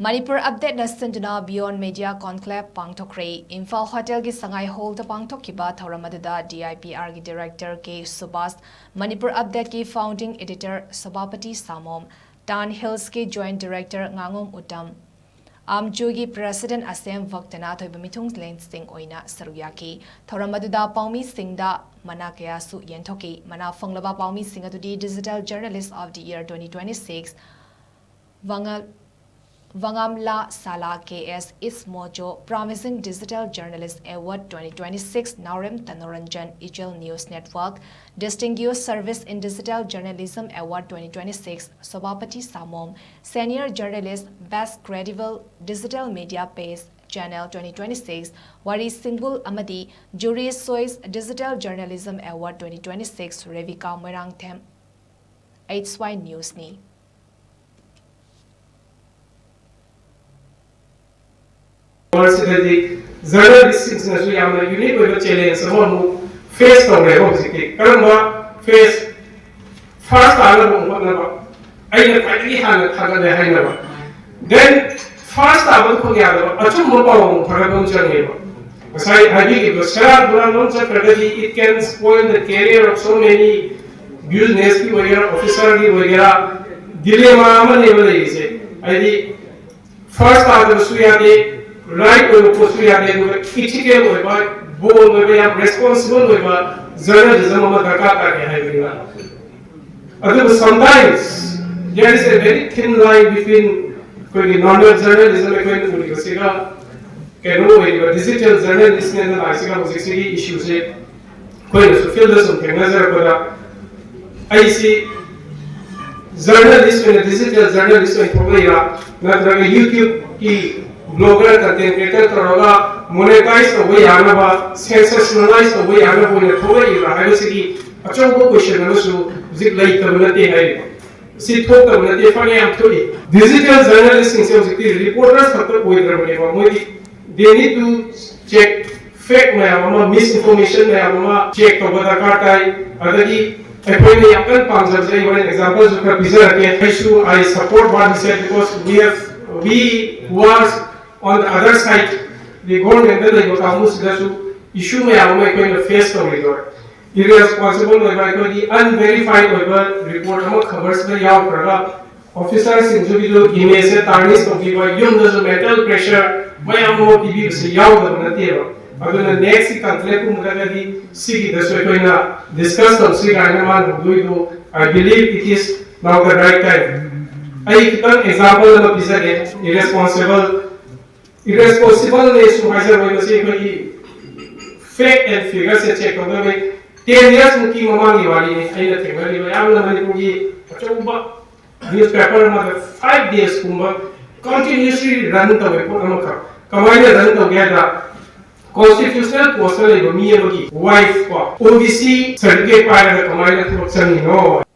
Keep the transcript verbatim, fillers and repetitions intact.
ꯃꯅꯤꯄꯨꯔ ꯑꯞꯗꯦꯠꯅ ꯁꯤꯟꯗꯨꯅ Beyond Media Conclave ꯄꯥꯡꯊꯣꯛꯈ꯭ꯔꯦ꯫ Imphal ꯍꯣꯇꯦꯜꯒꯤ ꯁꯉꯥꯏ ꯍꯣꯜꯗ ꯄꯥꯡꯊꯣꯛꯈꯤꯕ ꯊꯧꯔꯝ ꯑꯗꯨꯗ D I P Rꯒꯤ Director K Subhas, Manipur ꯑꯞꯗꯦꯠꯀꯤ Founding Editor ꯁꯣꯚꯥꯄꯇꯤ ꯁꯥꯃꯣꯝ, ꯇꯥꯟ ꯍꯤꯜꯁꯀꯤ Joint Director ꯉꯥꯉꯣꯝ ꯎꯇꯝ, ꯑꯥꯝꯆꯨꯒꯤ President ꯑꯁꯦꯝ ꯚꯛꯇꯅ ꯊꯣꯏꯕ ꯃꯤꯊꯨꯡꯂꯦꯟꯁꯤꯡ ꯑꯣꯏꯅ ꯁꯔꯨꯛ ꯌꯥꯈꯤ꯫ ꯊꯧꯔꯝ ꯑꯗꯨꯗ ꯄꯥꯎꯃꯤꯁꯤꯡꯗ ꯃꯅꯥ ꯀꯌꯥꯁꯨ ꯌꯦꯟꯊꯣꯛꯈꯤ꯫ ꯃꯅꯥ ꯐꯪꯂꯕ ꯄꯥꯎꯃꯤꯁꯤꯡ ꯑꯗꯨꯗꯤ Digital Journalist of the Year twenty twenty-six, ꯋꯥꯉꯜ-, ꯋꯥꯉꯥꯝꯂꯥ ꯁꯥꯂꯥ K S ꯏꯁꯃꯣꯖꯣ Promising Digital Journalist Award twenty twenty-six, Naorem ꯇꯅꯣꯔꯟꯖꯟ Ichil News Network Distinguished Service in Digital Journalism Award twenty twenty-six, ꯁꯣꯚꯥꯄꯇꯤ ꯁꯥꯃꯣꯝ Senior Journalist Best Credible Digital Media Page Channel twenty twenty-six, ꯋꯥꯔꯤ ꯁꯤꯡꯕꯨꯜ ꯑꯃꯗꯤ Jury's Choice Digital Journalism Award twenty twenty-six, Rebika Moirangthem, H Y Newsꯅꯤ꯫ ꯁꯤꯗꯗꯤ ꯖꯔꯅꯦꯂꯤꯁꯁꯤꯡꯁꯤꯅꯁꯨ ꯌꯥꯝꯅ unique ꯑꯣꯏꯕ challenge ꯑꯃꯃꯨꯛ face ꯇꯧꯔꯦꯕ꯫ ꯍꯧꯖꯤꯛꯇꯤ ꯀꯔꯝꯕ face? First ꯇꯥꯅꯕ ꯑꯃꯨꯛ ꯍꯣꯠꯅꯕ, ꯑꯩꯅ ꯈ꯭ꯋꯥꯏꯗꯒꯤ ꯍꯥꯟꯅ ꯊꯥꯒꯠꯂꯦ ꯍꯥꯏꯅꯕ, ꯗꯦꯟ ꯐꯥꯔꯁ ꯇꯥꯕꯗꯨ ꯈꯛ ꯌꯥꯗꯕ, ꯑꯆꯨꯝꯕ ꯄꯥꯎ ꯑꯃꯨꯛ ꯊꯥꯒꯠꯄ ꯑꯃ ꯆꯪꯉꯦꯕ꯫ ꯉꯁꯥꯏ ꯍꯥꯏꯕꯤꯈꯤꯕ ꯁꯦꯔꯥꯟ ꯇꯨꯔꯥꯟ ꯂꯣꯝ ꯆꯠꯈ꯭ꯔꯒꯗꯤ it can spoil the career of so many, ꯕꯤꯖꯤꯅꯦꯁꯀꯤ ꯑꯣꯏꯒꯦꯔꯥ, ꯑꯣꯐꯤꯁꯔꯒꯤ ꯑꯣꯏꯒꯦꯔꯥ, ꯗꯤꯂꯦꯃꯥ ꯑꯃꯅꯦꯕ ꯂꯩꯔꯤꯁꯦ꯫ ꯍꯥꯏꯗꯤ ꯐꯥꯔꯁ ꯇꯥꯗꯕꯁꯨ ꯌꯥꯗꯦ, ꯔꯥꯏꯠ ꯑꯣꯏꯕ ꯄꯣꯠꯁꯨ ꯌꯥꯗꯦ, ꯑꯗꯨꯒ ꯏꯊꯤꯀꯦꯜ ꯑꯣꯏꯕ, ꯕꯣꯜ ꯑꯣꯏꯕ, ꯌꯥꯝ ꯔꯦꯁꯄꯣꯟꯁꯤꯕꯜ ꯑꯣꯏꯕ ꯖꯔꯅꯦꯂꯤꯖꯝ ꯑꯃ ꯗꯔꯀꯥꯔ ꯇꯥꯔꯦ ꯍꯥꯏꯕꯅꯤꯅ꯫ ꯑꯗꯨꯕꯨ sometimes there is a very thin line between ꯑꯩꯈꯣꯏꯒꯤ ꯅꯣꯔꯃꯦꯜ ꯖꯔꯅꯦꯂꯤꯖꯝ ꯑꯩꯈꯣꯏꯅ ꯎꯔꯤꯕꯁꯤꯒ ꯀꯩꯅꯣ ꯑꯣꯏꯔꯤꯕ ꯗꯤꯖꯤꯇꯦꯜ ꯖꯔꯅꯦꯂꯤꯁꯅꯦꯅ ꯂꯥꯛꯏꯁꯤꯒ ꯍꯧꯖꯤꯛꯁꯤꯒꯤ ꯏꯁꯨꯁꯦ ꯑꯩꯈꯣꯏꯅꯁꯨ ꯐꯤꯜꯗ ꯁꯨꯝ ꯊꯦꯡꯅꯖꯔꯛꯄꯗ ꯑꯩꯁꯤ ꯖꯔꯅꯦꯂꯤꯁ ꯑꯣꯏꯅ, ꯗꯤꯖꯤꯇꯦꯜ ꯖꯔꯅꯦꯂꯤꯁ ꯑꯣꯏꯅ ꯊꯣꯛꯂꯛꯏꯔꯥ, ꯅꯠꯇ꯭ꯔꯒ ꯌꯨꯇ꯭ꯌꯨꯕꯀꯤ ꯕ꯭ꯂꯣꯒꯔ, ꯀꯟꯇꯦꯟ ꯀ꯭ꯔꯤꯌꯦꯇꯔ ꯇꯧꯔꯒ ꯃꯣꯅꯦꯇꯥꯏꯁ ꯇꯧꯕ ꯌꯥꯅꯕ, ꯁꯦꯟꯁꯦꯁꯅꯦꯂꯥꯏꯁ ꯇꯧꯕ ꯌꯥꯅꯕ ꯑꯣꯏꯅ ꯊꯣꯛꯂꯛꯏꯕ꯭ꯔꯥ ꯍꯥꯏꯕꯁꯤꯒꯤ ꯑꯆꯧꯕ ꯀꯣꯏꯁꯟ ꯑꯃꯁꯨ ꯍꯧꯖꯤꯛ ꯂꯩꯇꯕ ꯅꯠꯇꯦ ꯍꯥꯏꯔꯤꯕ꯫ ꯁꯤ ꯊꯣꯛꯇꯕ ꯅꯠꯇꯦ, ꯐꯅꯌꯥꯝ ꯊꯣꯛꯏ꯫ ꯗꯤꯖꯤꯇꯦꯜ ꯖꯔꯅꯦꯂꯤꯁꯁꯤꯡꯁꯦ ꯍꯧꯖꯤꯛꯇꯤ ꯔꯤꯄꯣꯔꯇꯔꯁ ꯈꯛꯇ ꯑꯣꯏꯗ꯭ꯔꯕꯅꯦꯕ꯫ ꯃꯣꯏꯗꯤ they need to check fact ꯃꯌꯥꯝ ꯑꯃ, ꯃꯤꯁ ꯏꯟꯐꯣꯔꯃꯦꯁꯟ ꯃꯌꯥꯝ ꯑꯃ ꯆꯦꯛ ꯇꯧꯕ ꯗꯔꯀꯥꯔ ꯇꯥꯏ꯫ ꯑꯗꯒꯤ ꯑꯩꯈꯣꯏꯅ ꯌꯥꯝ ꯀꯟꯅ ꯄꯥꯝꯖꯕꯁꯦ, ꯑꯩ ꯍꯣꯔꯦꯟ ꯑꯦꯛꯖꯥꯝꯄꯜꯁꯨ ꯈꯔ ꯄꯤꯖꯔꯛꯀꯦ꯫ ꯑꯩꯁꯨ I support what he said because we have We who are on the other side, the government ꯗ ꯂꯩꯕ ꯀꯥꯡꯕꯨꯁꯤꯗꯁꯨ issue ꯃꯌꯥꯝ ꯑꯃ ꯑꯩꯈꯣꯏꯅ face ꯇꯧꯔꯤꯗꯣ, irresponsible ꯑꯣꯏꯕ, ꯑꯩꯈꯣꯏꯒꯤ unverified ꯑꯣꯏꯕ report ꯑꯃ ꯈꯕꯔꯁꯤꯗ ꯌꯥꯎꯈ꯭ꯔꯒ officer ꯁꯤꯡꯁꯤꯒꯤꯁꯨ image ꯁꯦ tarnish ꯇꯧꯕꯤꯕ, ꯌꯨꯝꯗꯁꯨ mental pressure ꯃꯌꯥꯝ ꯑꯃ ꯄꯤꯕꯤꯕꯁꯦ ꯌꯥꯎꯗꯕ ꯅꯠꯇꯦꯕ꯫ ꯑꯗꯨꯅ next conclave ꯀꯨꯝꯕꯗꯒꯗꯤ ꯁꯤꯒꯤꯗꯁꯨ ꯑꯩꯈꯣꯏꯅ discuss ꯇꯧꯁꯤ ꯀꯥꯏꯅ ꯃꯥꯅ ꯍꯧꯗꯣꯛꯏꯗꯨ, I believe it is now the right time꯫ ꯑꯩ ꯈꯤꯇꯪ example ꯑꯃ ꯄꯤꯖꯒꯦ꯫ Irresponsible, irresponsible ꯅꯦꯁꯨ ꯍꯥꯏꯖꯔꯣꯏ, ꯃꯁꯤ ꯑꯩꯈꯣꯏꯒꯤ fact and figure say check ꯇꯧꯗꯕꯩ꯫ Ten years ꯃꯨꯛꯀꯤ ꯃꯃꯥꯡꯒꯤ ꯋꯥꯔꯤꯅꯤ ꯑꯩꯅ ꯊꯦꯡꯅꯔꯤꯕ꯫ ꯌꯥꯝꯅ ꯃꯅꯤꯄꯨꯔꯒꯤ ꯑꯆꯧꯕ newspaper ꯑꯃꯗ five days ꯀꯨꯝꯕ continuously run ꯇꯧꯋꯦ ꯄꯣꯠ ꯑꯃꯈꯛ꯫ ꯀꯃꯥꯏꯅ run ꯇꯧꯒꯦ ꯍꯥꯏꯗ, constitutional post ꯇ ꯂꯩꯕ ꯃꯤ ꯑꯃꯒꯤ wife ꯀꯣ, O B C certificate ꯄꯥꯏꯔꯒ ꯀꯃꯥꯏꯅ ꯊꯕꯛ ꯆꯪꯉꯤꯅꯣ?